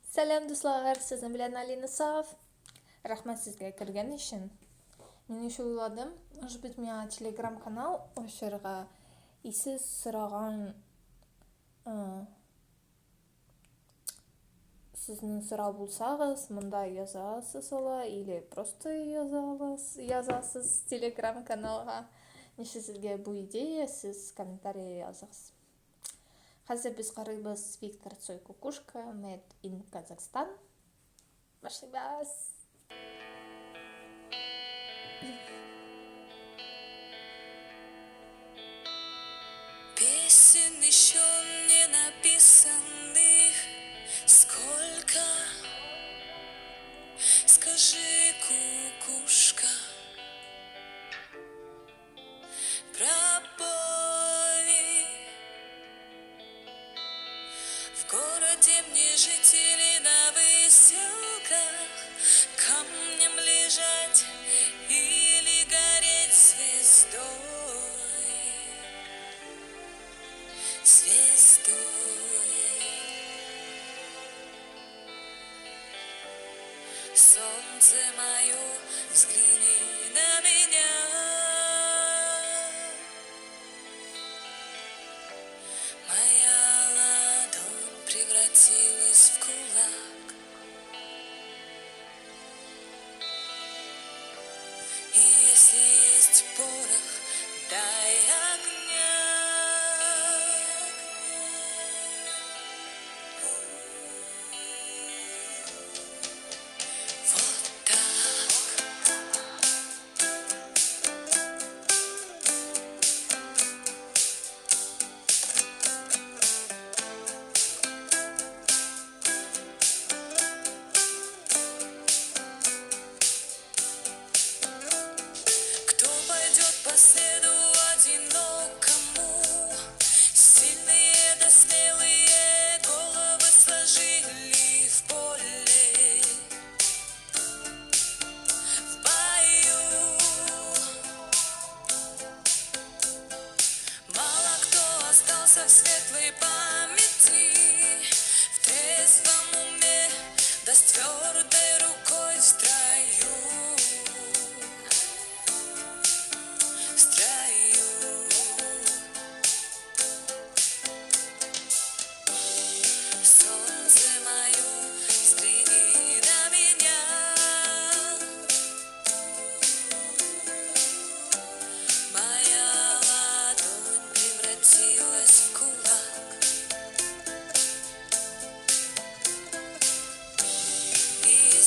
Сәлам, дуслар! Сезнең белән Алина Саф. Рәхмәт сезгә кергән өчен. Мин еще уйладым, может быть, миңа телеграм-канал ачарга и сез сораган сезнең сорау булсагыз, монда язасыз ала или просто яза аласыз, язасыз телеграм-каналга. Ничек сезгә бу идея, сез комментарий языгыз. Хәзер без карыйбыз Виктор Цой Кукушка Made in Казахстан. Башлыйбыз. Песен еще не написанных сколько? Скажи, кукушка, Пробои. В городе мне жители на выселках, Камнем лежать или гореть звездой, звездой. Солнце мое, взгляни на меня. Моя ладонь превратилась в кулак. И если есть порох, дай огня. Вот так. Кто пойдет по следу одинокому? Сильные да смелые головы сложили в поле, в бою. Мало кто остался в светлой памяти, в трезвом уме, да с твердой рукой в строю, в строю. Солнце мое, взгляни на меня. Моя ладонь превратилась в кулак. И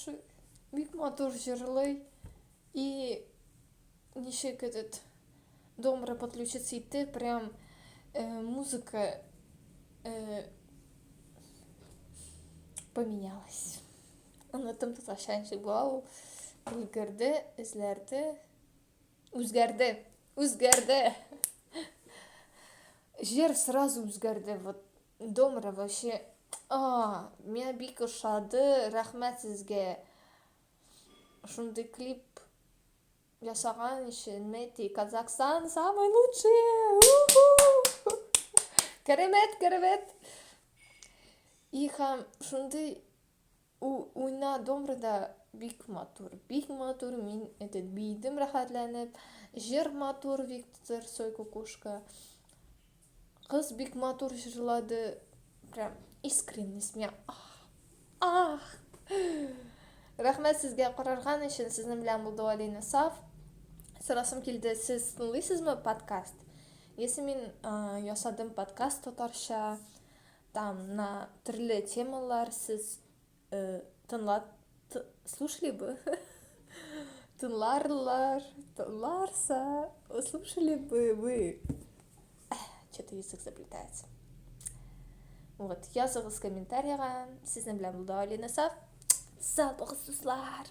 хороший, бик матур җырлый. И ничек этот домра подключиться итте, прям музыка поменялась. Оныттым татарча ничек була ул. Өлгерде, эзләрде, үзгәрде, үзгәрде. Җыр сразу үзгәрде. Вот домра вообще. А, миңа бик ошады. Рәхмәт сезгә. Шундый клип ясаган өчен. Мэти, Казахстан самый лучший. Керемет, керемет. И һәм шундый уйна домрада бик матур, бик матур. Мин этот биедем рәхәтләнеп. Җыр матур, Виктор Цой «Кукушка». Кыз бик матур җырлады. Прям искренность миңа. Ах, ах. Рәхмәт сезгә карарган өчен. Сезнең белән булды Алина Саф. Сорасым килде, сез тыңлыйсызмы подкаст? Если мин ясадым подкаст татарча, там на төрле темалар, сез тыңлат слушали бы? Тыңларлар, тыңларса, слушали бы вы? Что-то язык заплетается. Вот, языгыз комментарийга. Сезнең белән булды Алина Саф. Сау булыгыз, дуслар!